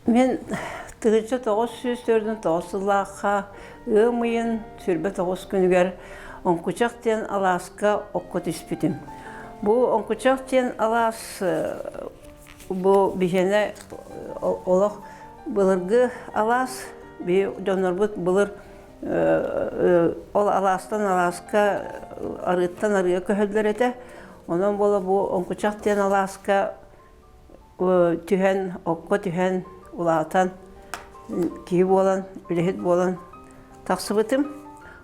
Мин 1949 сыллаахха ыам ыйын 29 күнүгэр Оҥкучах диэн алааска окко түспүтүм. Бу Оҥкучах диэн алаас бу биһиэнэ олох былыргы алаас, биһи дьоннорбут былыр ол алаастан алааска арыыттан арыыга көһөллөр этэ. Онон буола бу Оҥкучах диэн алааска түһэн, окко түһэн, улаатан, киһи буолан, үлэһит буолан тахсыбытым.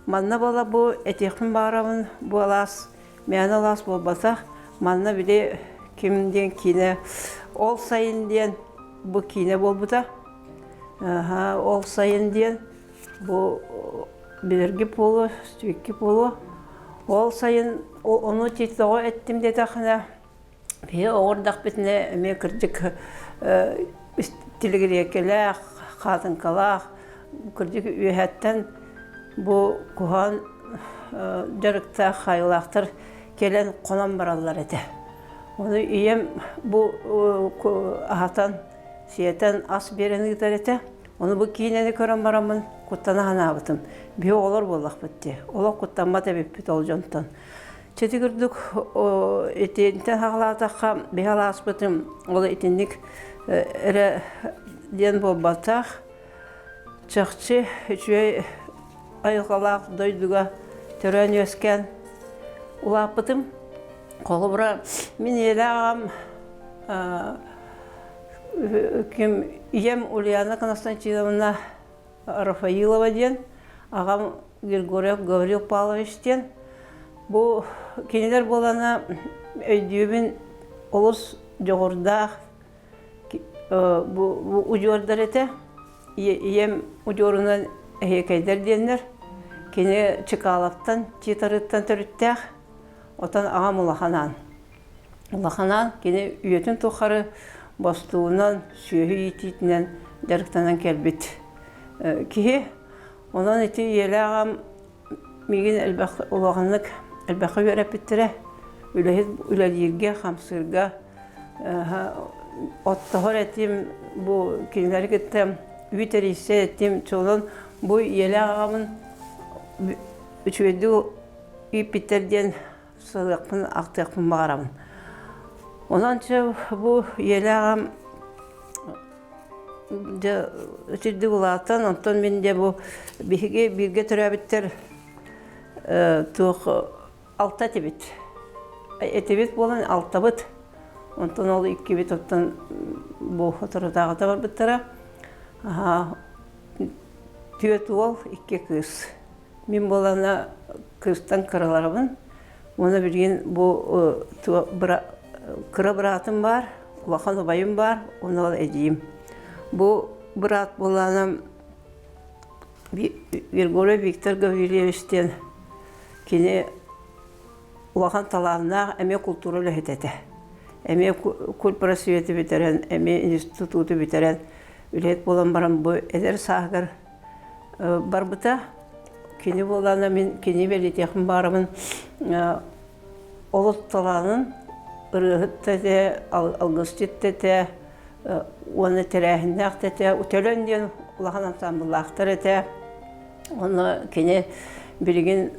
Манна буола бу этиэхпин баҕарабын, бу алаас мээнэ алаас буолбатах. Манна били ким диэн киинэ Ол сайын диэн бу киинэ буолбута. Ол сайын диэн бу билэрги буолуо, сүөкки буолуо. Ол сайын ону тоҕо эттим диэтэххинэ Биһи оҕордохпүтүнэ эмиэ кырдьык тилигириэкэлээх, хаатыҥкалаах, кырдьык үөһэттэн бу куһаҕан дьарыктаах хаайыылаахтар кэлэн хонон бараллар этэ. Ону ийэм бу аһатан, сиэтэн ас биэрэн ыытар этэ. Ону бу киинэни көрөн бараммын куттана санаабытым. Биһи оҕолор буоллахпыт дии. Олох куттаммат эбиппит ол дьонтон. Чэти курдук итинтэн хаҕалаатахха биһи алааспытым ол итинник эрэ диэн буолбатах. Чахчы үчүгэй айылҕалаах дойдуга төрөөн үөскээн улааппытым. Холобура, мин ийэлээх аҕам ким ийэм Ульяна Константиновна Рафаилова диэн, аҕам Григорьев Гаврил Павлович диэн. Бу кинилэр буолана өйдүүбүн олус дьоҕурдаах бу удьуордар этэ. Ийэм удьуорунан эһиэкэйдэр диэннэр. Кини Чкаловтан, Титарыттан төрүттээх. Отон аҕам улахан аан. Улахан аан кини үйэтин тухары бостуунан, сүөһү иитиитинэн дьарыктанан кэлбит киһи. Онон ити ийэлээх аҕам миигин элбэх улаханнык элбэххэ үөрэппиттэрэ. Үлэһит үлэлииргэ, хамсыырга оттоһор этим, бу кинилэри кытта үүт эрийсэр этим. Чолон бу ийэлээх аҕабын үчүгэйдик ииппиттэр диэн сылыахпын, ахтыахпын баҕарабын. Онон чэ бу ийэлээх аҕам Дьэ итирдик улаатан, онтон мин дьэ бу биһиги бииргэ төрөөбүттэр туох алта этибит. Этибит буолан алтабыт. Онтон ол иккибит оттон бу соторутааҕыта барбыттара. Түөрт уол, икки кыыс. Мин буолана кыыстан кыраларабын. Уонна билигин бу кыра быраатым баар, улахан убайым баар, уонна ол эдьиийим. Бу быраат буолаанам Григорий Виктор Гаврильевич диэн кини улахан талааннаах эмиэ култуура үлэһитэ этэ. Эмиэ культпросветы бүтэрэн, эмиэ институту бүтэрэн үлэһит буолан баран бу эдэр сааһыгар барбыта. Кини буолаана мин кини бэлиэтиэхпин баарабын олус талаанын ырыаһыт да этэ, алгысчыт да этэ, уонна тэрээһиннээх да этэ, Төлөн диэн улахан ансаамбыллаахтар этэ. Онно кини билигин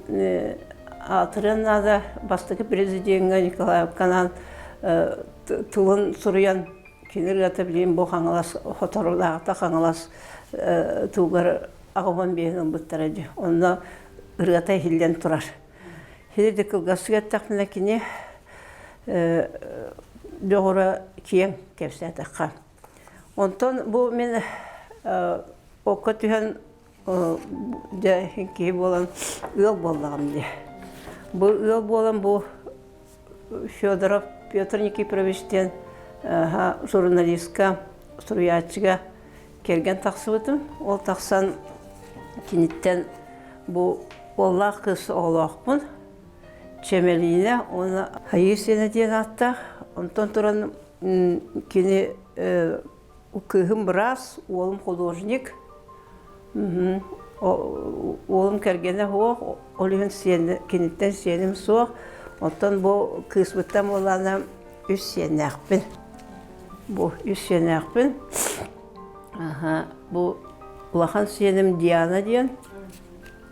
аатырыан наада бастакы президеҥҥэ Николаевканаан тылын суруйан Кини ырыата билигин бу Хаҥалас хоторулааҕыта Хаҥалас тугар аҕабан биэһин ылбыттара дии. Онно ырыата иһиллэн турар. Сири кылгастык эттэхпинэ кини дьоҕура киэҥ кэпсээтэххэ. Онтон бу мин окко түһэн дьэ киһи буолан ыал буоллаҕым дии. Бу ыал буолан бу Федоров Петр Никифорович диэн журналистка, суруйааччыга кэргэн тахсыбытым. Ол тахсан киниттэн бу уоллаах кыыс оҕолоохпун. Чэмэлиинэ уонна Хайыы Сиэнэ диэн ааттаах. Онтон туран кини Кыыһым быраас, уолум художник. Уолум кэргэнэ суох, ол иһин сиэн, киниттэн сиэним суох. Оттон бу кыыспыттан буоллаҕына үс сиэннээхпин. Бу үс сиэннээхпин. Аха, бу улахан сиэним Диана диэн,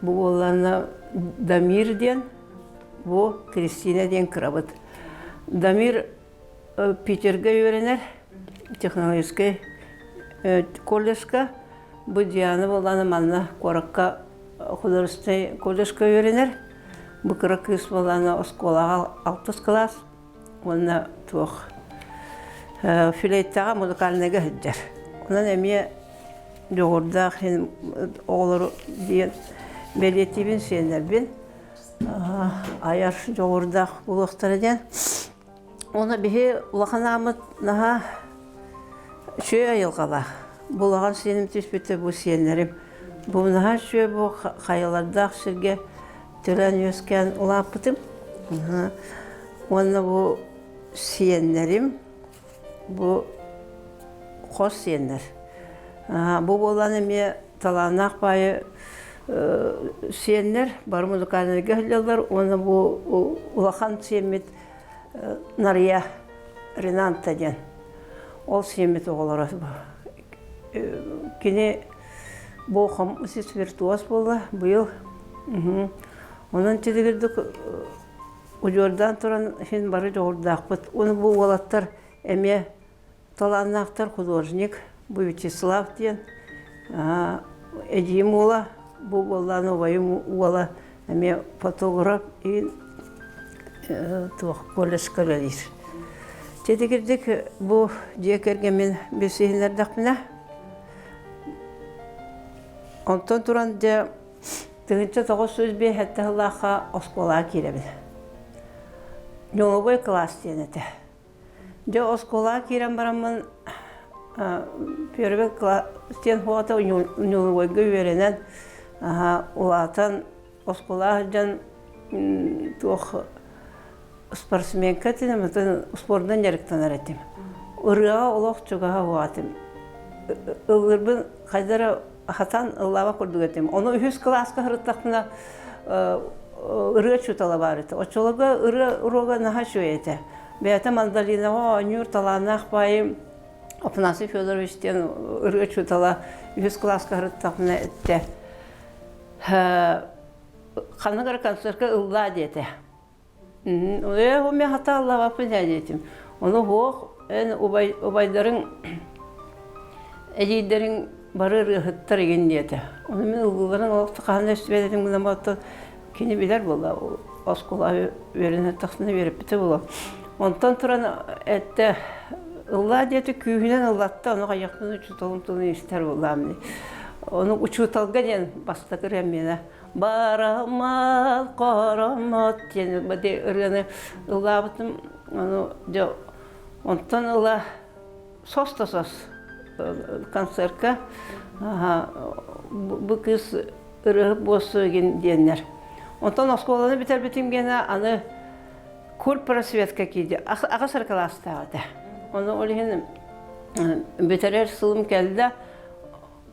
бу уоллаана Дамир диэн, бу Кристина диэн кырабыт. Дамир Питергэ үөрэнэр, технологическай колледжка. Бу Диана буоллаана манна куоракка художественнай колледжка үөрэнэр. Бу кыра кыыс буоллаана оскуолаҕа алтыс кылаас уонна туох филейтаҕа музыкальныйга сылдьар. Онон эмиэ дьоҕурдаах оҕолору диэн бэлиэтиибин, сиэннэрбин айар дьоҕурдаах буолуохтара диэн. Уонна биһи улахан ааммыт наһаа үчүгэй айылҕалаах. Бу улахан сиэним түспүтэ бу сиэннэрим. Бу наһаа үчүгэй бу хайалардаах сиргэ төрөөн-үөскээн улааппытым. Уонна бу сиэннэрим бу хос сиэннэр. Бу буолан эмиэ талааннаах баайы сиэннэр бары музыкальнайга сылдьаллар уонна бу улахан сиэммит Нарыйа Ренанта диэн ол сиэммит оҕолоро кини бу хомусист виртуоз буолла быйыл онон тилигирдик удьуордаан туран иһин бары дьоҕурдаахпыт уонна бу уолаттар эмиэ талааннаахтар художник бу Вячеслав диэн эдьиийим уола бу буоллаан убайым уола эмиэ фотограф и туох колледжка үлэлиир. Тетигирдик бу дьиэ кэргэммин билсиһиннэрдэхпинэ онтон туран дьэ 1905 сыллаахха оскуолаҕа киирэбин. Ньолобой кылаас диэн этэ. Дьэ оскуолаҕа киирэн бараммын первый класс диэн хуота ньулубойга үөрэнэн улаатан оскуолаҕа сылдьан туох спортсменка этим, спордунан дьарыктанар этим. Ырыаҕа олох чугаһа уһаатым. Ыллырбын хайда эрэ хатан ыллаабат курдук этим. Ону үһүс кылааска сырыттахпына ырыа учуутала баар этэ. Оччолорго ырыа уруога наһаа үчүгэй этэ. Бэйэтэ мандолинаҕа оонньуур талааннаах баайым Афанасий Федорович диэн ырыа учуутала үһүс кылааска сырыттахпына эттэ. Ханнык эрэ концертка ыллаа диэтэ. Ээ, мин хата аллаабаппын диэтим. Ону суох, эн убай, убайдарыҥ, эдьиийдэриҥ бары ырыаһыттар игин диэтэ. Ону мин ылгыларын олох хаһан да истибэт этим гынан оттон кини билэр буолла, оскуола үөрэнэ тахсына үөрэппитэ буолуо. Онтон туран эттэ, ыллаа диэтэ күүһүнэн ыллатта, ону хайыахпын учууталым тылын истэр буоллаам дии. Ону учууталга диэн бастакы ырыам миэнэ Бараммат, хороммот диэн ырыаны ыллаабытым. Ону дьэ онтон ыла сос да сос концертка бу кыыс ырыаһыт буолсу игин диэннэр. Онтон оскуоланы бүтэрбитим гэнэ аны культпросветка киирди. Аҕыс эрэ кылаастаах этэ. Ону ол иһин бүтэрэр сылым кэллэ.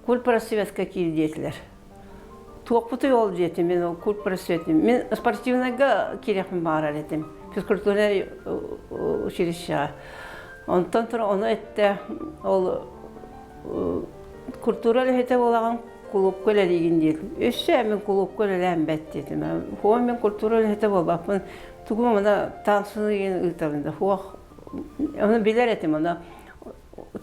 Культпросветка киир диэтилэр. Туохпутуй ол диэтим мин ол культпросветим. Мин спортивнайга киириэхпин баҕарар этим. Физкультурнай училищеҕа. Онтон туран ону эттэ ол культура үлэһитэ буолаҕын кулуупка үлэлиигин диэтим. Өссө мин кулуупка үлэлээн бэт диэтим. Хуо мин культура үлэһитэ буолбаппын. Тугу мана таансыны ыытабын да хуох ону билэр этим ону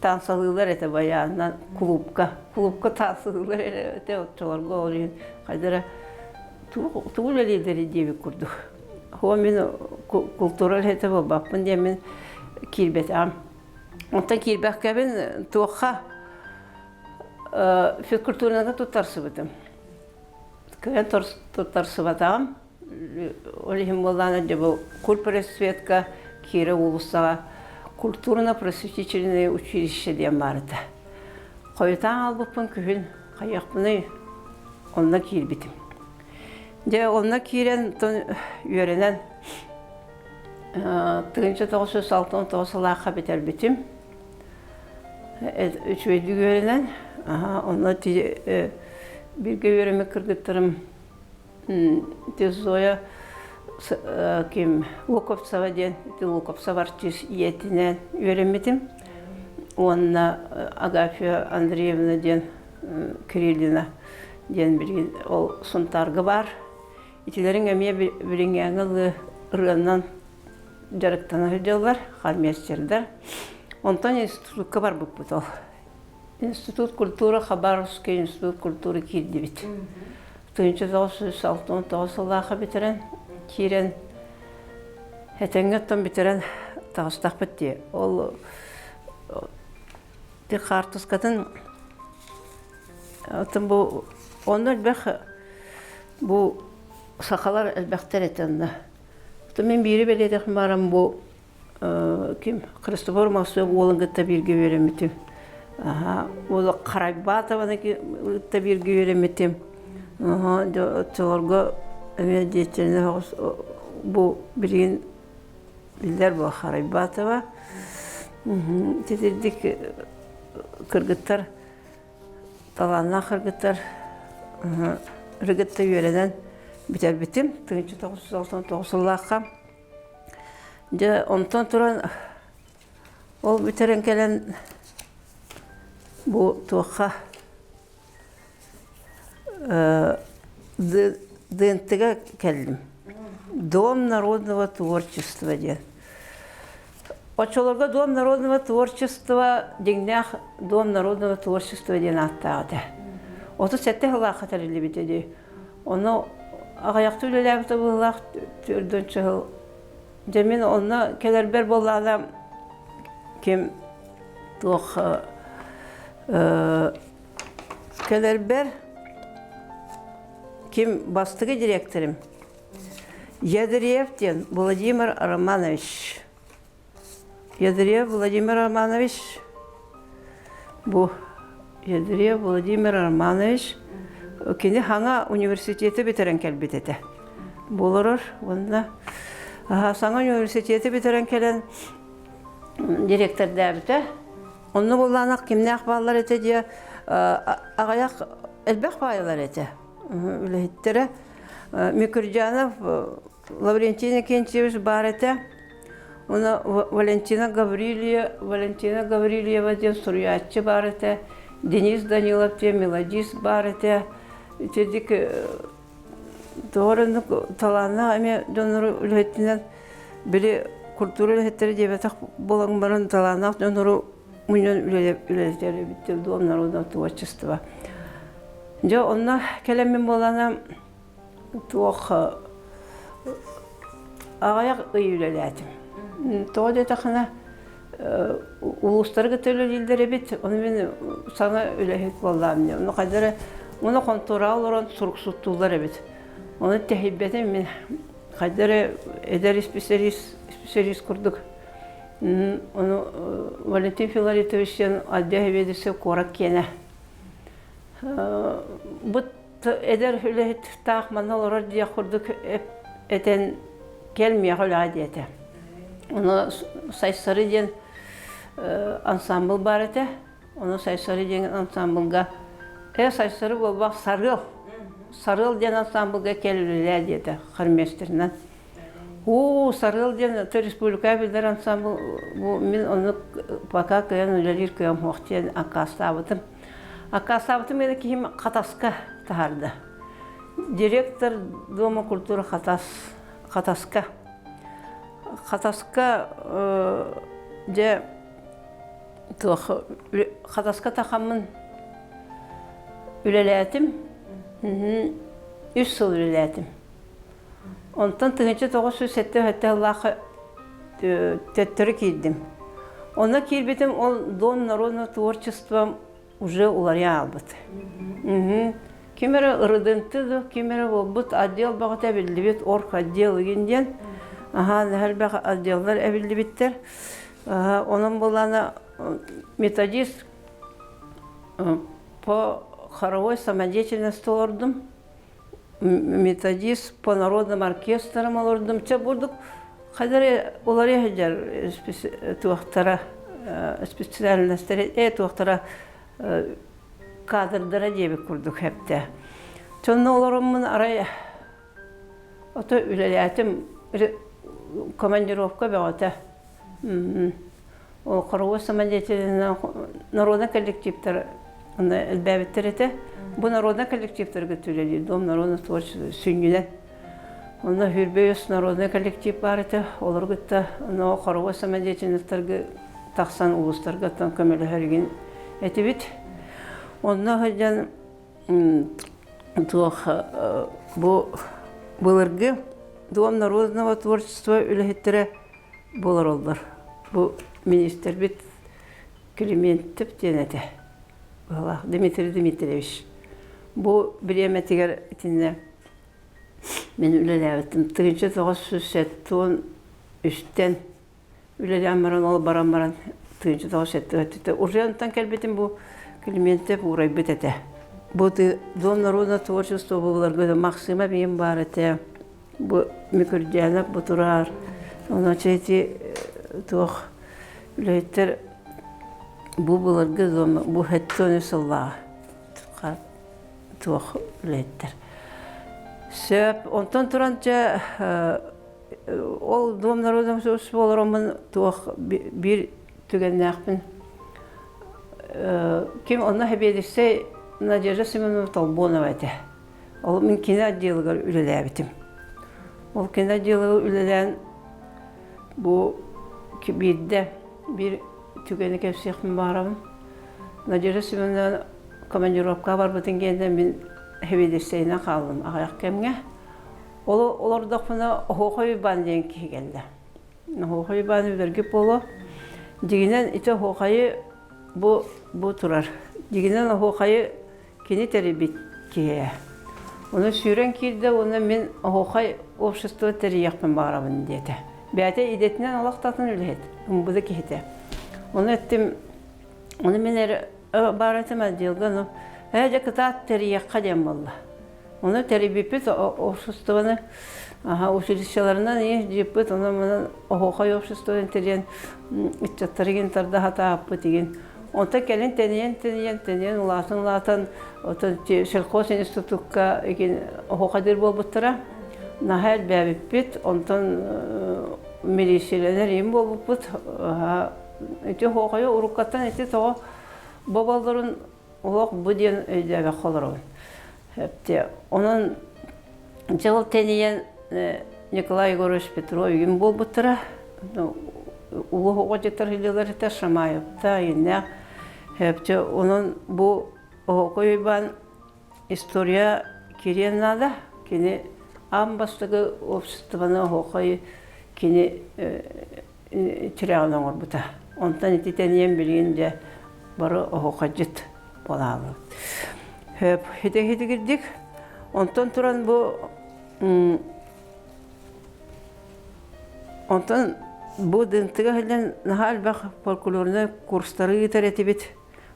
таансалыылар этэ байаанынан кулуупка. Кулуупка таансалыылар этэ оччолорго ол иһин хайда эрэ тугу үлэлииллэрий диэбит курдук. Хуо мин култуура үлэһитэ буолбаппын диэммин киирбэтэҕим. Онтон киирбэккэбин туохха физкультурнага туттарсыбытым. Кыайан туттарсыбатаҕым. Ол иһин буоллаҕына дьэ бу культпросветка Кира уулуссаҕа культурно-просветительное училище диэн баар этэ. Хойутаан албыппын күһүн хайыахпыный онно киирбитим. Дьэ онно киирэн үөрэнэн 1969 сылаахха бүтэрбитим. Үчүгэйдик үөрэнэн, онно бииргэ үөрэммит кыргыттарым Ити Зоя ким Луковцева диэн ити Луковцев артист ийэтинээн үөрэммитим. Уонна Агафья Андреевна диэн Кириллина диэн билигин ол Сунтаарга баар. Итилэриҥ эмиэ билиҥҥээҥи ылыы ырыанан дьарыктана сылдьаллар, хормейстердар. Онтон институтка барбыппыт ол. Институт культуры, Хабаровский институт культуры киирдибит. 1969 сыллаахха бүтэрэн киирэн этэҥҥэ оттон бүтэрэн таҕыстахпыт дии. Ол ти хаартыскатын оттон бу онно элбэх бу сахалар элбэхтэр этэ онно. Оттон мин биири бэлиэтэх баран бу ким Христофор Мавсов уолун кытта бииргэ үөрэммитим. Уола Харайбатованы кытта бииргэ үөрэммитим. Оччолорго эмиэ диэччини соҕус бу билигин биллэр буо Харайбатова. Титирдик кыргыттар талааннаах кыргыттар ырыгытта үөрэнэн бүтэрбитим. 1999 сыллаахха. Дьэ, онтон туран ол бүтэрэн кэлэн бу туохха ДНТ-га кэллим. Дом народного творчества диэн. Оччолорго Дом народного творчества дьиҥнээх Дом народного творчества диэн ааттаах этэ. 37 сыллаахха тэриллибитэ дии. Ону аҕыйахта үлэлээбитэ быһыылаах төрдүнчэ сыл. Дьэ мин онно кэлэрбэр буоллаҕына ким туох кэлэрбэр ким бастакы директорым Ядреев диэн Владимир Романович Ядреев Владимир Романович бу Ядреев Владимир Романович кини хаҥа университеты бүтэрэн кэлбит этэ. Буоларар уонна саҥа университеты бүтэрэн кэлэн директордээбитэ. Онно буоллаанах кимнээх бааллар этэ диye аҕыйах элбэх баайылар этэ үлэһиттэрэ. Микрдянов Лаврентий Иннокентьевич баар этэ. Уонна Валентина Гаврильева, Валентина Гаврильева диэн суруйааччы баар этэ. Денис Данилов диэн мелодист баар этэ. Итирдик тоҕо талааннаах эмиэ дьоннору үлэһиттинэн били культура үлэһиттэрэ диэбэтэх буолан баран талааннаах дьоннору мунньан үлэлэтэр эбиттэр дом народного творчества. Дьэ онно кэлэммин буолана Туох аҕыйах ый үлэлээтим. Тоҕо диэтэххинэ улуустары кытта үлэлииллэр эбит, ону мин саҥа үлэһит буоллаҕым дии. Ону хайдах эрэ уонна хонтуораҕа олорон суруксуттууллар эбит. Ону тэһийбэтим мин. Хайдах эрэ эдэр исписэлиис исписэлиис курдук. Ону Валентин Филаритович диэн отдел сэбиэдиссэй куорат киэнэ. Бу Эдэр үлэһит таах манна олорор диэх курдук этэн кэл миэхэ үлэҕэ диэтэ. Ону Сайсары диэн ансаамбыл баар этэ. Ону Сайсары диэн ансаамбылга э Сайсары буолбах Сарыал. Сарыал диэн ансаамбылга кэл үлэлээ диэтэ хормейстерынан. Уу, Сарыал диэн республика биллэр ансаамбыл бу мин оннук пока кыайан үлэлиир кыам суох диэн аккаастаабытым. Аккаастаабытым эрэ киһим Хатаска таһаарда. Директор Дома культуры Хатас, Хатаска. Хатаска дьэ туох Хатаска тахаммын үлэлээтим. Үс сыл үлэлээтим. Онтон 1977 сыллаахха төттөрү киирдим. Онно киирбитим ол Дом народного творчества уже уларыйа аалбыт. Ким эрэ ырыдынты да, ким эрэ буолбут отдел бөҕөтө эбиллибит, орг отдел игин диэн. Аха, элбэх отделлар эбиллибиттэр. Онон буоллаана методист по хоровой самодеятельности олордум. Методист по народным оркестрам олордум. Чэ бурдук хайдары уларыйа сылдьар туохтара специальностара э туохтара кадрдара диэбит курдук хэптэ. Сонно олороммун арай ото үлэлээтим командировка бөҕөтө. Ол хоровой самодеятельнай народнай коллективтар онно элбээбиттэр этэ. Бу народнай коллективтарга үлэлиир Дом народного творчества сүнньүнэн. Онно Хүрбэй үс народнай коллектив баар этэ. Олору кытта онно хоровой самодеятельностарга тахсан улуустарга оттон көмөлөһөр игин этибит. Онно сылдьан туох бу былыргы Дом народного творчества үлэһиттэрэ буолар Бу министрбит Климентов диэн этэ. Быһалаах Дмитрий Дмитриевич. Бу бириэмэтигэр итиннэ мин үлэлээбитим. 1973-тэн үлэлээн баран, ол баран баран 1973 уже онтон кэлбитим бу Климентов уурайбыт этэ. Бу Дом народного творчества буоларга Максима биим баар этэ. Бу Мүкүрдээнэп бу турар. Онон ити туох үлэһиттэр бу былыргы дом бу хэттони сыллааҕа туох үлэһиттэр. Сөп. Онтон туран дьэ ол дом народом олороммун туох биир түгэннээхпин. Ким онно сэбиэдиссэй Надежда Семеновна Толбонова этэ. Ол мин кини отделыгар үлэлээбитим. Ол кини отделыгар үлэлээн бу биирдэ биир түгэни кэпсиэхпин баҕарабын. Надежда Семеновна командировкаҕа барбытын кэннэ мин сэбиэдиссэйинэн хааллым аҕыйах кэмҥэ. Ол олордохпуна Оһуохай Уйбаан диэн киһи кэллэ. Оһуохай Уйбаан билэргит буолуо. Дьиҥинэн ити оһуохайы бу бу турар. Дьиҥинэн оһуохайы кини тэрийбит киһи. Ону сүүрэн киирдэ уонна мин оһуохай общество тэрийиэхпин баҕарабын диэтэ. Бэйэтэ идэтинэн олох да атын үлэһит, ымбыды киһитэ. Ону эттим, ону мин эрэ баар этим отделга, ну, ээ дьэ кытаат тэрийиэххэ диэн буолла. Ону тэрийбиппит обществоны училищеларынан иһдьиппит, онон оһуохай обществотын тэрийэн ыччаттары игин тарда сатааппыт игин. Онтон кэлин тэнийэн, тэнийэн, тэнийэн улаатан улаатан отон сельхозинститукка игин оһуохайдыыр буолбуттара. Наһаа элбээбиппит, онтон милициялэнэр им буолбуппут. Ити оһуохайы уруккаттан ити тоҕо боболлорун Олох бу диэн өйдөөбөххө олоробун. Онон дьыл тэнийэн Николай Егорович Петров үйүн буолбуттара. Улуу оҕо дьиттар этэ Шамаевта, иннээх. Онон бу Оһоко Уйбаан история кириэн наада. Кини аан бастакы обществоны оһоохой кини тирэҕин оҥорбута. Онтон ити тэнийэн билигин дьэ бары оһуохайдьыт буолаабыт. Хөп хитэ-хитигирдик. Онтон туран бу онтон бу дынтыга иһиллэн наһаа элбэх фольклорнай курстары ыытар этибит.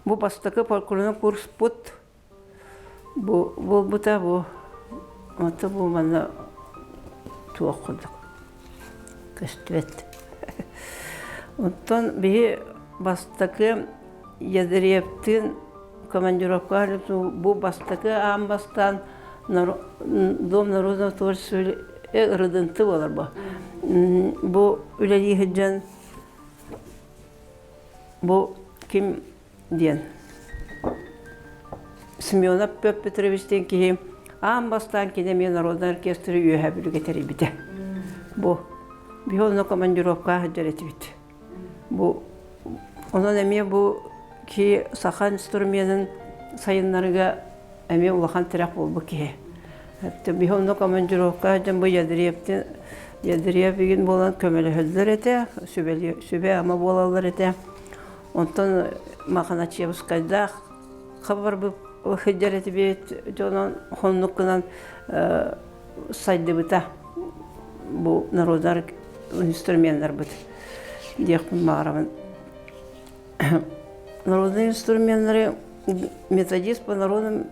Бу бастакы фольклорнай курспут Бу буолбута бу ото бу манна туох курдук көстүбэт. Оттон биһи бастакы Ядреевтыын командировкаҕа бу бастакы аан бастаан Дом народного творчества ырыдынты буолар бу. Бу үлэлии сылдьан бу ким диэн Семенов Петр Петрович диэн киһи аан бастаан кини эмиэ народнай оркестры Үөһээ Бүлүүгэ тэрийбитэ. Бу биһи онно командировкаҕа сылдьар этибит. Бу онон эмиэ бу киһи саха инструменын сайыннарыга эмиэ улахан тирэх буолбут киһи. Биһи онно командировка сылдьан бу Ядреевтин Ядреев игин буолан көмөлөһөллөр этэ, сүбэ-ама буолаллар этэ. Онтон Маханачевскайдаах хабарбыт сылдьар этибит дьонон хоннук гынан сайдыбыта бу народар инструменнарбыт диэхпин баҕарабын. Народные инструменнары методист по народным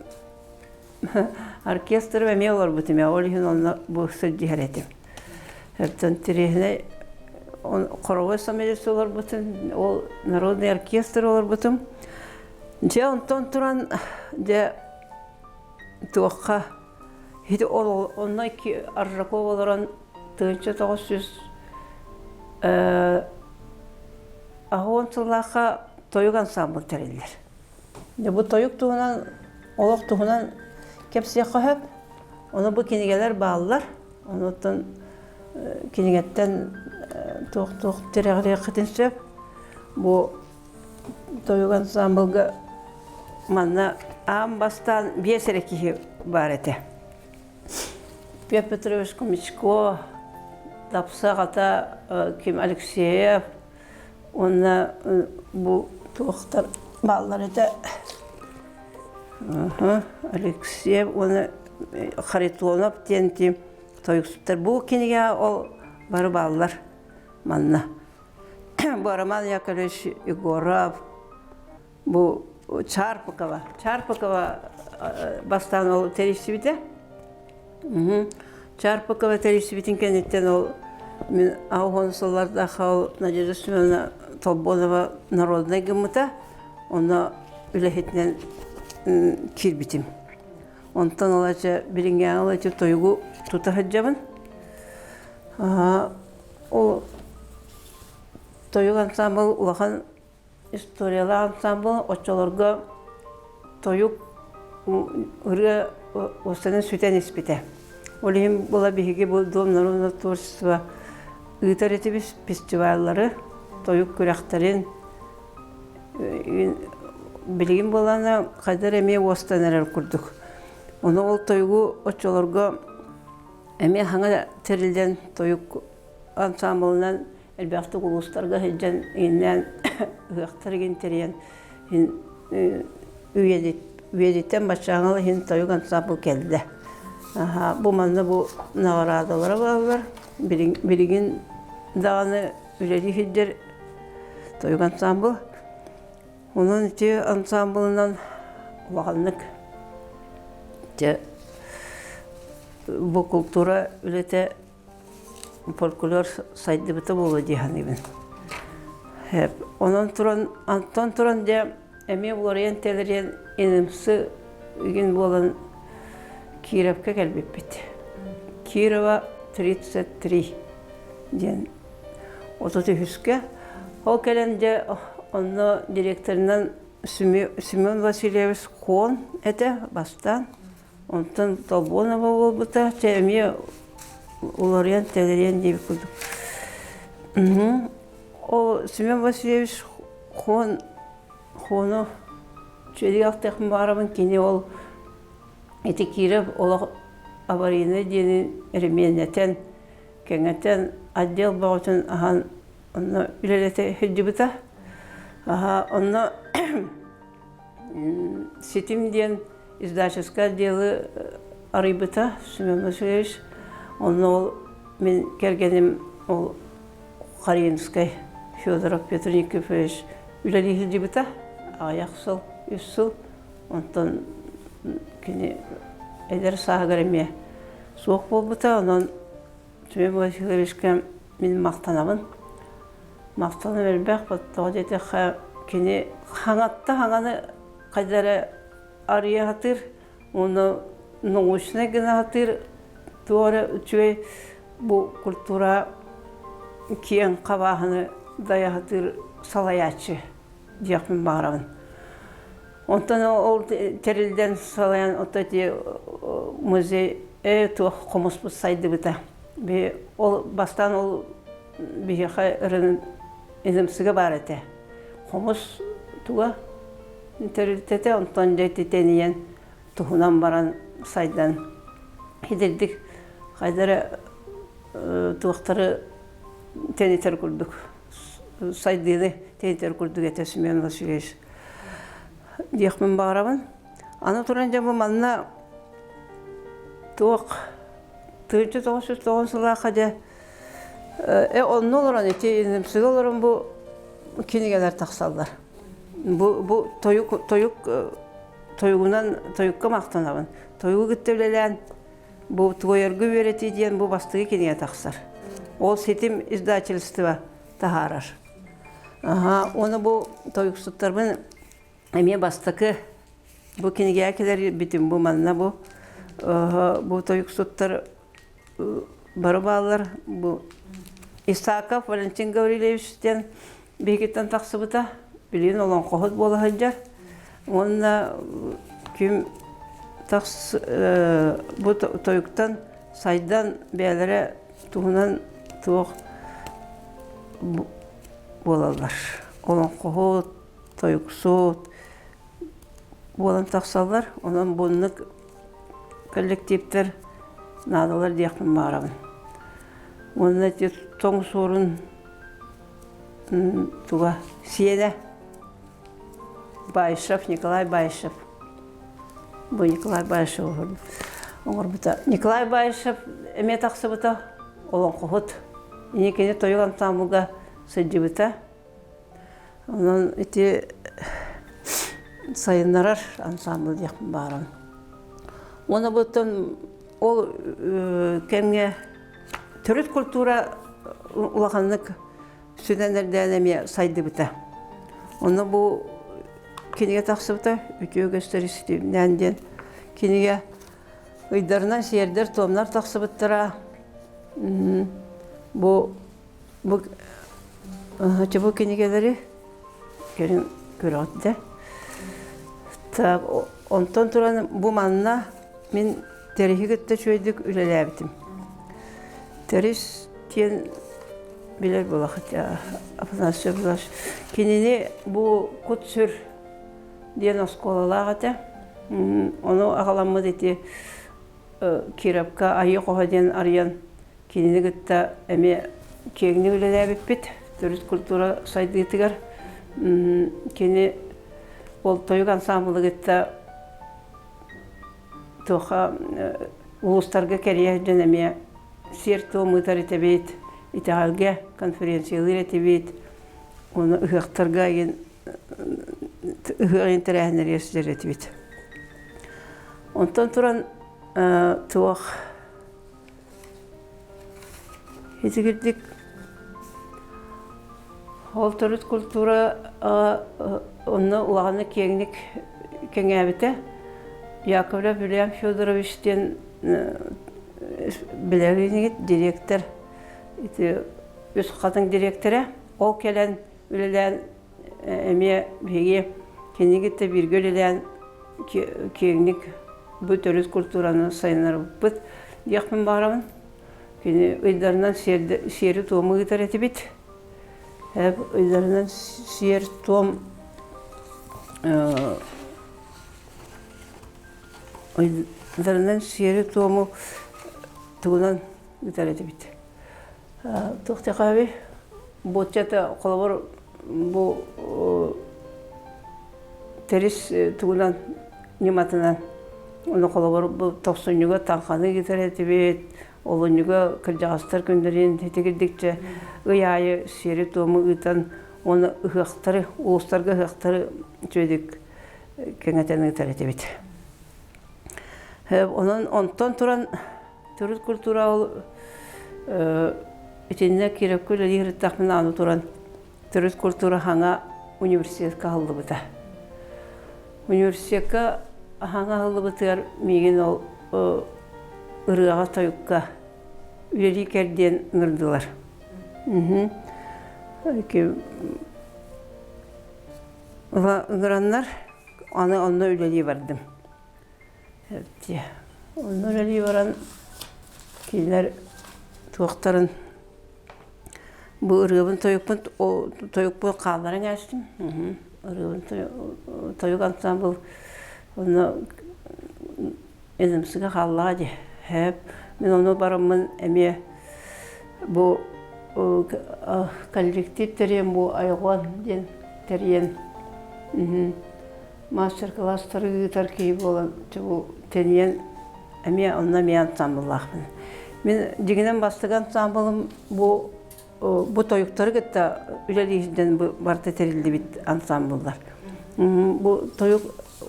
Оркестр эмиэ олорбут эмэ, ол иһин онно бу сылдьыһар этим. Оттон тириэһинэй хоровой самолет олорбутум, ол народный оркестр олорбутум. Дьэ онтон туран дьэ туохха ити ол онно Аржаков олорон 1900 Аһуон сыллаахха тойук ансаамбыл тэриллэр. Дьэ бу тойук туһунан, олох туһунан кэпсиэххэ сөп. Ону бу кинигэлэр бааллар. Онуттан кинигэттэн туох-туох тирэҕириэххитин сөп. Бу тойук ансаамбылга манна аан бастаан биэс эрэ киһи баар этэ. Петр Петрович Кумичко, Тапса аҕата Ким Алексеев уонна бу туохтар бааллар этэ Алексеев уонна Харитонов диэн тойуксуттар. Бу кинигэ ол бары бааллар манна. Бу Роман Яковлевич Егоров, Бу Чарпыкова. Чарпыкова бастаан ол тэрийсибитэ. Чарпыкова тэрийсибитин кэнниттэн ол мин аҕыс сыллардаах ол Надежда Семеновна Толбонова народнай гыммыта. Онно үлэһитинэн киирбитим. Онтон олача билиҥҥээҕи олача тойугу тута сылдьабын. Ол тойук ансаамбыл улахан Историялаах ансаамбыл оччолорго тойук ырыа уостанан сүтэн испитэ. Ол иһин була биһиги бу Дом народного творчества ыытар этибит фестиваллары, тойук күрэхтэрин. Билигин буолана хайдар эмиэ уостан эрэр курдук. Ону ол тойугу оччолорго эмиэ хаҥа тэриллэн тойук ансаамбылынан элбэхтик улуустарга сылдьан иҥнээн ыһыахтар игин тэрийэн үйэдиттэн баччааҥҥа иһин тойук ансаамбыл кэллэ. Бу манна бу наҕараадалара бааллар. Билигин даҕаны үлэлии сылдьар тойук ансаамбыл. Онон ити ансаамбылынан улаханнык дьэ бу култуура үлэтэ фольклор сайдыбыта буолуо дии саныыбын. Онон туран, онтон туран дьэ эмиэ уларыйан тэлэрийэн инымсы игин буолан Кировка кэлбиппит. Кирова 33 диэн 33-үскэ. Ол кэлэн дьэ онно директорынан Семен Васильевич Хон этэ бастаан. Онтон Толбонова буолбута, чэ эмиэ уларыйан тэлэрийэн диэбит курдук. Ол Семен Васильевич Хон Хонов үчүгэйдик баарабын кини ол ити Киров олох аварийнай диэни эрэмиэннэтэн, кэҥэтэн отдел бөҕөтүн аһан онно үлэлэтэ сылдьыбыта. Аха онно Ситим диэн издательскай отделы арыйбыта Семен Васильевич. Онно ол мин кэргэним ол Харинскай Федоров Петр Никифорович үлэлии сылдьыбыта. Аҕыйах сыл, үс сыл. Онтон кини эдэр сааһыгар эмиэ суох буолбута. Онон Семен Васильевичка мин махтанабын. Махталым элбэх, тоҕо диэтэххэ, кини хаҥатта хаҥаны хайда эрэ арыйа сатыыр уонна научнай гына сатыыр, туох эрэ үчүгэй бу культура киэҥ хабааһыны дайа сатыыр салайааччы диэхпин баҕарабын. Онтон ол тэрилдэн салайан ото ити музей э туох хомуспут сайдыбыта. Ол бастаан ол биһиэхэ ырын инымсыга баар этэ. Хомус туга тэрилтэтэ онтон дьэ ити тэнийэн туһунан баран сайдан хидирдик хайдара туохтары тэнитэр курдук сайдыыны тэнитэр курдук этэ Семен Васильевич диэхпин баҕарабын. Аны туран дьэ бу манна туох 1909 сылаахха дьэ Э, онно олорон ити инымсыга олорон бу кинигэлэр тахсаллар. Бу бу тойук тойук тойугунан тойукка махтанабын. Тойугу кытта үлэлээн бу туойарга үөрэтии диэн бу бастакы кинигэ тахсар. Ол ситим издательство таһаарар. Аха, уонна бу тойуксуттарбын эмиэ бастакы бу кинигэҕэ кэлэр битим бу манна бу бу тойуксуттар бары бааллар. Бу Исаков Валентин Гаврильевич диэн. биһигиттэн тахсыбыта. Билигин олоҥхоһут буола сылдьар. Уонна ким тахс бу тойуктан сайдан бэйэлэрэ туһунан туох буолаллар. Олоҥхоһут, тойуксут буолан тахсаллар. Онон буннук коллективтэр наадалар диэхпин баҕарабын. Уонна ити тоҥ суорун туга сиэнэ Баишев, Николай Баишев. Бу Николай Баишев оҥорбута. Николай Баишев эмиэ тахсыбыта олоҥхоһут. Инникини тойук ансаамбылга сылдьыбыта. Онон ити сайыннарар ансаамбыл диэхпин баҕарабын. Уонна буттан ол кэмҥэ төрүт культура улаханнык сүтэн эрдээн эмиэ сайдыбыта. Онно бу кинигэ тахсыбыта «Үтүө үгэстэр ситимнээн» диэн кинигэ ыйдарынан сиэрдэр-туомнар тахсыбыттара. Бу бу бу кинигэлэри кэлин көрөҕүт да. Так, онтон туран бу манна мин Тэриһи кытта үчүгэйдик үлэлээбитим. Тэрис диэн билэр буолахыт Афанасий Власович. Кинини бу Кут-сүр диэн оскуолалаах этэ. Ону аҕаламмыт ити Кировка Айыы хоһо диэн арыйан кинини кытта эмиэ киэҥник үлэлээбиппит төрүт культура сайдыытыгар. Кини ол тойук ансаамбылы кытта туоха улуустарга кэрийэ сылдьан эмиэ сиэр-туом ыытар этибит, итэҕэлгэ конференциялыыр этибит, уонна ыһыахтарга игин ыһыах интэрэһиннэригэр сылдьар этибит. Онтон туран туох Итигирдик ол төрүт культура онно улаханнык киэҥник кэҥээбитэ. Яковлев Вильям Федорович диэн билэр директор ити үс хатыҥ дириэктэрэ. Ол кэлэн үлэлээн эмиэ биһиги кинини кытта бииргэ үлэлээн киэҥник бу төрүт культураны сайыннарбыппыт диэхпин баҕарабын. Кини ыйдарынан сиэри-туому ыытар этибит. Ыйдарынан сиэр-туом ыйдарынан сиэри-туому тугунан ыытар этибит. Туох диэхээбий? Буоччата холобур бу тэрис тугунан ньыматынан ону холобур бу тохсунньуга таҥханы ыытар этибит, олунньуга кырдьаҕастар күннэрин итигирдикчэ ый аайы сиэри-туому ыытан уонна ыһыахтары, улуустарга ыһыахтары үчүгэйдик кэҥэтэн ыытар этибит. Онон онтон туран Төрүт культура ол итиннэ Кировка үлэлии сырыттахпына аны туран төрүт культура хаҥа университетка аһыллыбыта. Университекка хаҥа аһыллыбытыгар миигин ол ырыаҕа тойукка үлэлии кэр диэн ыҥырдылар. Ыҥыраннар аны онно үлэлии бардым. Онно үлэлии баран кинилэр туохтарын бу ырыабын тойукпун тойукпун хаалларан кээстим. Ырыабын тойук ансаамбыл онно НМС-га хааллаҕа дии. Һээп мин ону бараммын эмиэ бу коллектив тэрийэн бу Айҕуан диэн тэрийэн Мастер-класстары ыытар киһи буолан тэнийэн эмиэ онно эмиэ ансаамбыллаахпын. Мин дьиҥинэн бастакы ансаамбылым бу бу тойуктары кытта үлэлии сылдьан бу барыта тэриллибит ансаамбыллар. Бу тойук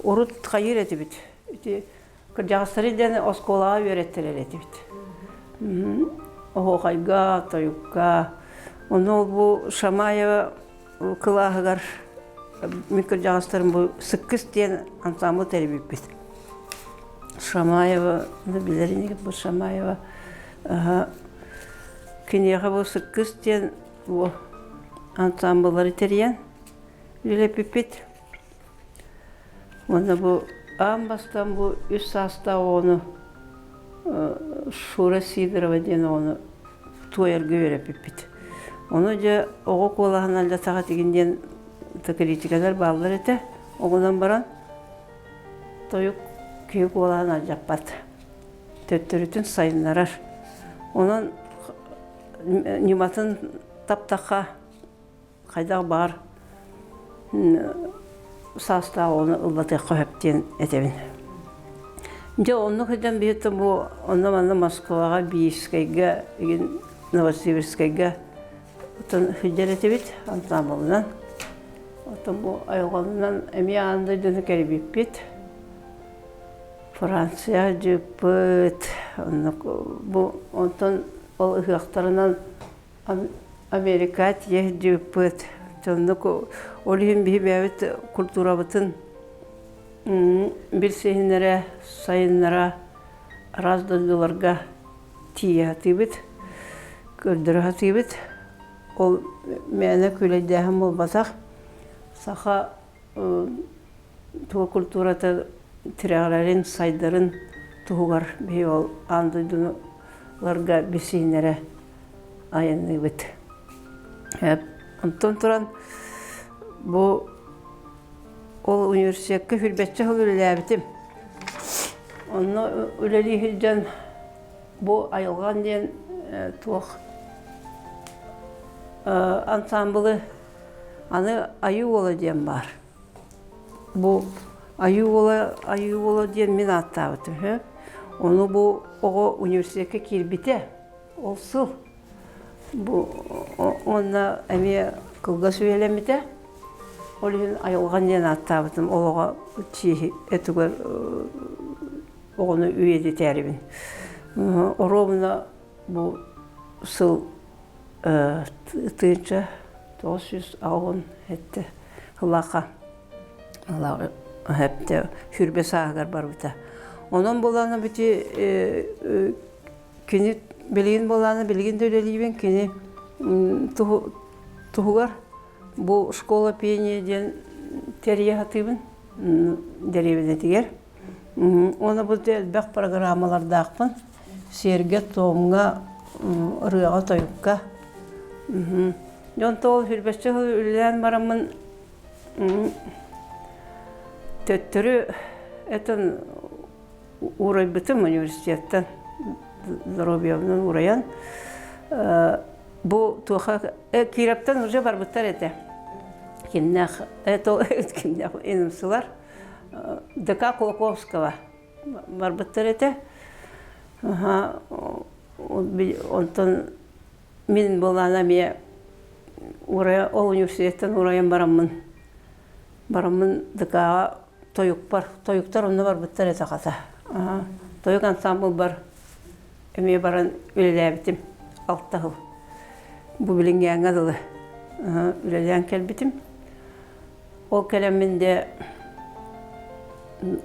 урут хайыыр этибит. Ити кырдьаҕастары диэн оскуолаҕа үөрэттэрэр этибит. Оһуохайга, тойукка. Ону бу Шамаева кылааһыгар мин кырдьаҕастарым бу Сыккыс диэн ансаамбыл тэрийбиппит. Шамаева, билэр инигит бу Шамаева. Киниэхэ бу Сыккыс диэн бу. ансаамбыллары тэрийэн үлэлэппиппит. Уонна бу аан бастаан бу үс саастаах оҕону Шура Сидорова диэн оҕону туойарга үөрэппиппит. Ону дьэ оҕо куолаһын алдьатаҕа тигин диэн критикалар бааллар этэ. Оҕунан баран тойук киһи куолаһын алдьаппат. Төттөрүтүн сайыннарар. Онон ньыматын таптахха хайдах баар саастаах оҕону ыллатыахха сөп диэн этэбин. Дьэ оннук сылдьан биһиттэн бу онно-манна Москваҕа, Бийскэйгэ, игин Новосибирскайга оттон сылдьар этибит ансаамбылынан. Оттон бу айылҕанынан эмиэ аан дойдуну кэрийбиппит. Франция дьыппыт, оннук бу онтон ол ыһыахтарынан Америка тиийэ сылдьыбыппыт. Оннук ол иһин биһи бэйэбит культурабытын билсиһиннэрэ, сайыннара араас дойдуларга тиийэ сатыыбыт, көрдөрө сатыыбыт. Ол мээнэ күүлэйдээһин буолбатах. Саха туга культурата тирэҕирэрин, сайдарын туһугар биһи ол аан дойдуларга билсиһиннэрэ айанныыбыт. Онтон туран бу ол университекка сүүрбэччэ сыл үлэлээбитим. Онно үлэлии сылдьан бу айылҕан диэн туох ансаамбылы аны Айыы Уола диэн баар. Бу Айыы Уола Айыы Уола диэн мин ааттаабытым үһү. Ону бу оҕо университекка киирбитэ. Ол сыл бу уонна эмиэ кылгас үйэлэммитэ. Ол иһин айылҕан диэн ааттаабытым. Ол оҕо чииһи этигэр оҕону үйэтитээрибин. Оруобуна бу сыл 1987 сыллаахха сүүрбэ сааһыгар барбыта. Онон буолаана бити кини билигин буолаана билигин да үлэлиибин кини туһугар бу школа пения диэн тэрийэ сатыыбын дэриэбинэтигэр. Уонна бу элбэх программалардаахпын. Сиэргэ-туомҥа, ырыаҕа-тойукка. Дьон тоҕо сүүрбэччэ сыл үлэлээн бараммын төттөрү этэн уурайбытым университеттан здоровьебынан уурайан бу туоха Кировтан уже барбыттар этэ кимнээх кимнээх инымсылар ДК Кулаковского барбыттар этэ. Онтон мин буолаана эмиэ урайа ол университеттан урайан бараммын бараммын ДК-ҕа тойукпар тойуктар онно барбыттар этэ хата. Тойук ансаамбылбар эмиэ баран үлэлээбитим алта сыл. Бу билиҥҥээҥҥэ дылы үлэлээн кэлбитим. Ол кэлэммин дьэ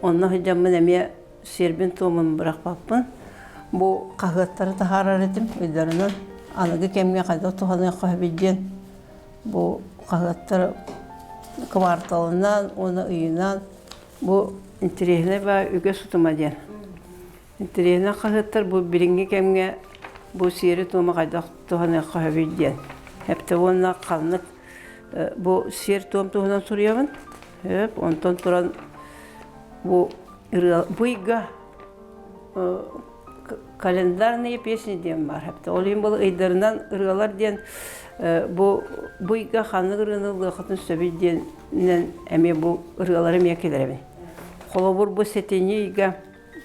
онно сылдьаммын эмиэ сиэрбин-туомун бырахпаппын. Бу хаһыаттары таһаарар этим ыйдарынан аныгы кэмҥэ хайдах туһаныахха сөбүй диэн бу хаһыаттары кварталынан уонна ыйынан бу интэриэһинэй баа үгэс утума диэн. Интэриэһинэй хаһыаттар бу билиҥҥи кэмҥэ бу сиэри-туому хайдах туһаныахха сөбүй диэн. Эптэ уонна ханнык Бу сиэр-туом туһунан суруйабын. Өп, онтон туран бу ырыа бу ыйга календарные песни диэн баар. Ол иһин бұл ыйдарынан ырыалар диэн бу бу ыйга ханнык ырыаны ылыаххытын сөбүй диэнинэн эмиэ бу ырыалары эмиэ киллэрэбин. Холобур бу сэтинньи ыйга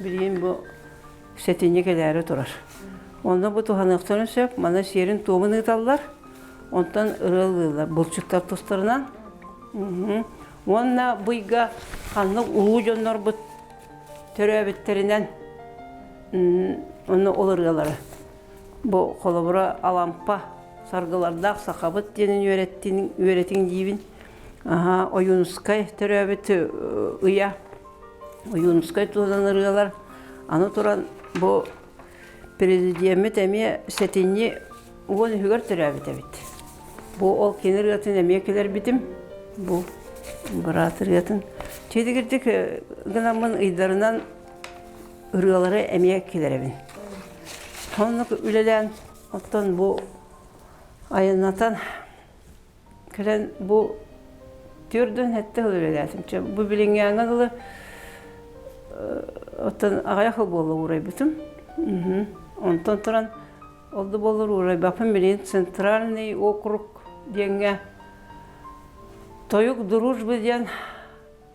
билигин бу сэтинньи кэлээри турар. Онно бу туһаныахтарын сөп, маны сиэрин-туомун ыыталлар. Онтон ырыалыыллар булчуттар тустарынан. Уонна бу ыйга ханнык улуу дьоннорбут төрөөбүттэринэн онно ол ырыалары. Бу холобура Алампа саргылардаах сахабыт диэнин үөрэттин үөрэтиҥ диибин. Аха Ойуунускай төрөөбүт ыйа Ойуунускай туһунан ырыалар. Аны туран бу президеммит эмиэ сэтинньи 13-үгэр төрөөбүт эбит. Бу ол кини ырыатын эмиэ кэлэрбитим. Бу быраат ырыатын. Чэдигирдик гынаммын ыйдарынан ырыалары эмиэ килэрэбин. Оннук үлэлээн, оттон бу айаннатан кэлэн бу түөрдүн сэттэ сыл үлэлээтим. Чэ, бу билиҥҥээҥҥэ дылы оттон аҕыйах сыл буолла уурайбытым. Онтон туран ол да буоллар уурайбаппын билигин Центральный округ диэҥҥэ Тойук дружбы диэн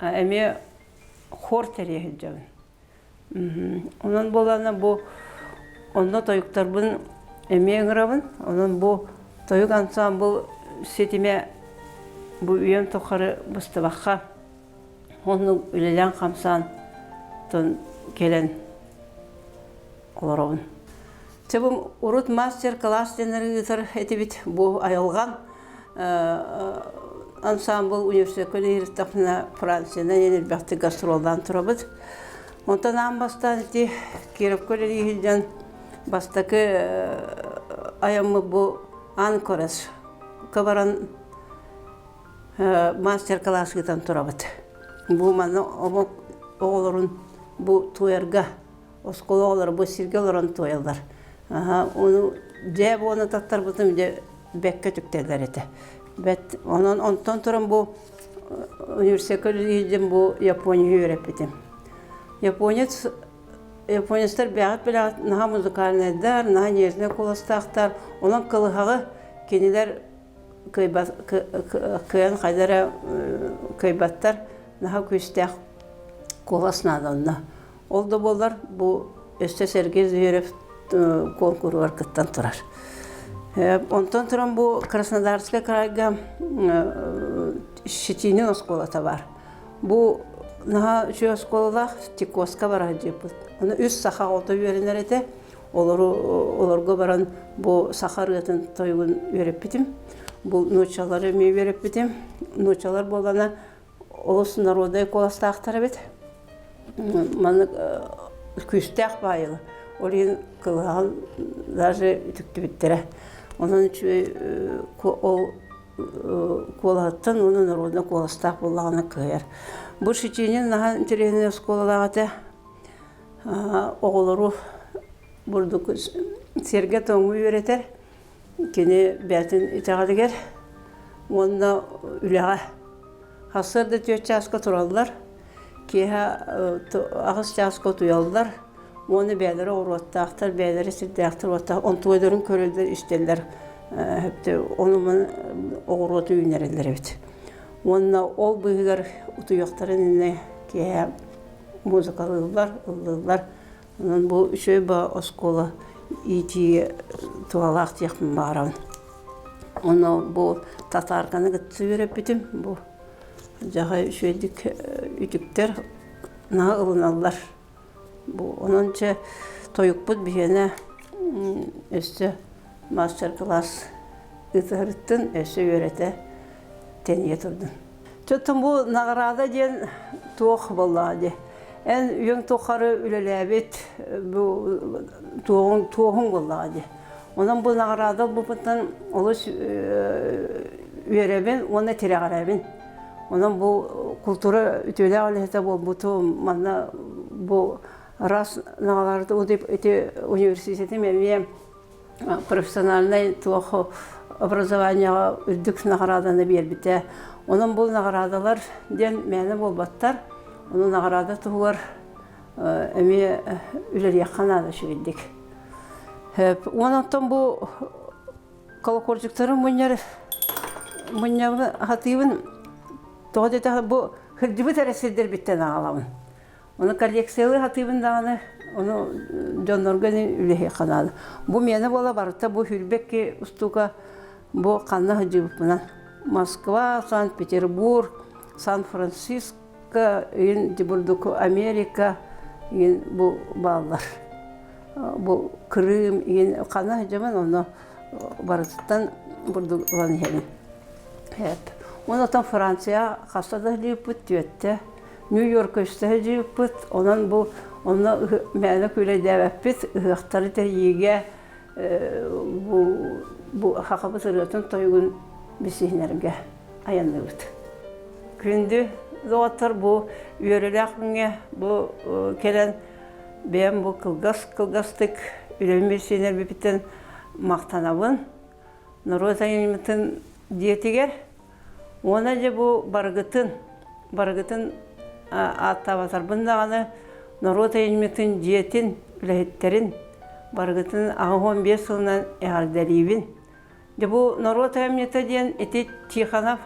эмиэ хор тэрийэ сылдьабын. Онон буоллаҕына бу онно тойуктарбын эмиэ ыҥырабын. Онон бу тойук ансаамбыл ситимэ бу үйэм тухары быстыбакка оннук үлэлээн-хамсаан кэлэн олоробун. Чэ бу урут мастер-класс диэннэри ыытар этибит. Бу айылҕан ансаамбыл университекка үлэлииртэхпинэ Франциянан элбэхтик гастроллаан турабыт. Онтон аан бастаан ити Кировка үлэлии сылдьан бастакы айаммыт бу Анкорашка баран мастер-класс ыытан турабыт. Бу манна омук оҕолорун бу туойарга оскуола оҕолоро бу сиргэ олорон туойаллар. Ону дьээ буона таттарбытым дьэ бэккэ түктэллэр этэ. Бэт онон онтон туран бу университекка үлэлиирдим бу Японияны үөрэппитим. Японец японецтар бэҕэт билэҕит наһаа музыкальнайдар, наһаа нежнэй куоластаахтар. Онон кылыһаҕы кинилэр кыайан хайда эрэ кыайбаттар, наһаа күүстээх куолас наада онно. Ол да буоллар, бу өссө Сергей Зверев куонкуругар кыттан турар. Онтон туран бу Краснодарскай крайга Щетинин оскуолата баар. Бу наһаа үчүгэй оскуолалаах Тикоска бара сылдьыппыт. Аны үс саха оҕото үөрэнэр этэ. Олору олорго баран бу саха ырыатын тойугун үөрэппитим. Бу нууччалары эмиэ үөрэппитим. Нууччалар буоллана олус народнай куоластаахтар эбит. Маннык күүстээх баайылы. Ол иһин кылыһаҕын даже үтүктүбүттэрэ. Онон үчүгэй ол куолаһыттан уонна народнай куоластаах буоллаҕына кыайар. Бу Шитинин наһаа интэриэһинэй оскуолалаах этэ. Оҕолору бурдук сиргэ тоҥу үөрэтэр. Кини бэйэтин итэҕэлигэр уонна үлэҕэ сарсыарда түөрт чааска тураллар, киэһэ аҕыс чааска утуйаллар уонна бэйэлэрэ оҕуруоттаахтар, бэйэлэрэ сирдээхтэр уоттаах онтуойдарын көрөллөр, истэллэр ону оҕуруоту үүннэрэллэр эбит. Уонна ол быыһыгар утуйуохтарын иннинэ киэһэ музыкалыыллар, ыллыыллар. Онон бу үчүгэй ба оскуола иитии туһалаах диэхпин баҕарабын. Ону бу татаарканы кытта үөрэппитим. Бу дьаһай үчүгэйдик үтүктэр наһаа ылыналлар. Бу онон чэ тойукпут биһиэнэ өссө мастер-класс ыытыһарыттан өссө үөрэтэ тэнийэ турдун. Чоттон бу наҕараада диэн туох буоллаҕа дии. Эн үйэҥ тухары үлэлээбит бу туоҕуҥ туоһуҥ буоллаҕа дии. Онон бу наҕараада ылбыппыттан олус үөрэбин уонна тирэҕирэбин. Онон бу култуура үтүөлээх үлэһитэ буолбутум манна бу раз наҕалаарды ити университетим эмиэ профессиональнай туох образованиеҕа үрдүк наҕарааданы биэрбитэ. Онон бу наҕараадалар диэн мээнэ буолбаттар. Ону наҕараада туһугар эмиэ үлэлиэххэ наада үчүгэйдик. Уон оттон бу колокольчиктары мунньар мунньабын хатыыбын тоҕо диэтэххэ бу кырдьыбыт эрэ сирдэрбиттэн аҕалабын. Ону коллекциялыы сатыыбын даҕаны, ону дьоннорго үлэһиэххэ наада. Бу миэнэ буола барыта бу сүүрбэкки устуука бу ханна сылдьыбыппынан. Москва, Санкт-Петербург, Сан-Франциско, иин бурдуку Америка иин бу бааллар. Бу Крым иин ханна сылдьабын онно барытыттан бурдук ылан иһэбин. Онон Франция хаста да сылдьыбыппыт түөттэ. Нью-Йорка үстэ сылдьыбыппыт, онон бу онно мээнэ күүлэйдээбэппит, ыһыахтары тэрийиигэ бу бу сахабыт ырыатын тойугун билсиһинэргэ айанныыбыт. Күндү доҕоттор, бу үөрүүлээх күҥҥэ бу кэлэн бэйэм бу кылгас кылгастык үлэбин билсиһинэрбиппиттэн махтанабын. Норуот айымньытын дьиэтигэр уонна дьэ бу барыгытын барыгытын ааттаабатарбын даҕаны норуот айымньытын дьиэтин үлэһиттэрин барыгытын 85 сылынан эҕэрдэлиибин. Дьэ бу норуот айымньыта диэн ити Тихонов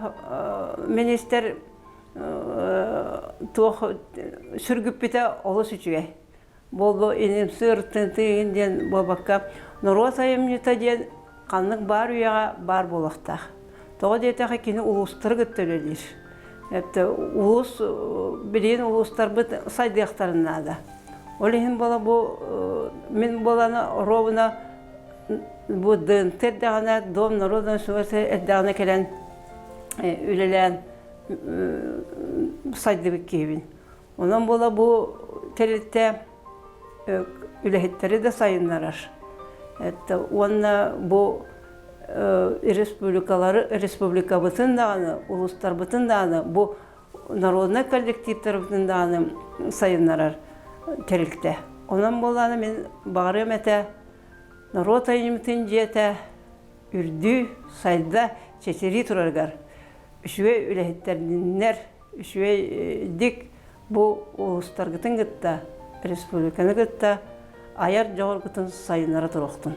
министр туох сүргүппүтэ олус үчүгэй. Буоллу инимсыыр тыын диэн буолбакка норуот айымньыта диэн ханнык баар үйэҕэ баар буолуохтаах. Тоҕо диэтэххэ кини улуустары кытта үлэлиир. Это улуус билигин улуустарбыт сайдыахтарын наада. Ол иһин буола бу мин буоланы оруобуна бу ДНТ эрдэҕинэ, Дом народного эрдэҕинэ кэлэн үлэлээн сайдыбыт киһибин. Онон буола бу тэрилтэ үлэһиттэри да сайыннарар. Уонна бу республикалары, республикабытын даҕаны, улуустарбытын даҕаны, бу народнай коллективтарбытын даҕаны сайыннарар тэрилтэ. Онон буоллаҕына мин баҕарыам этэ норуот айымньытын дьиэтэ үрдүү, сайда, чэчирии турарыгар үчүгэй үлэһиттэрдиннэр үчүгэйдик бу улуустаргытын кытта, республиканы кытта айар дьоҕургутун сайыннара туруохтун.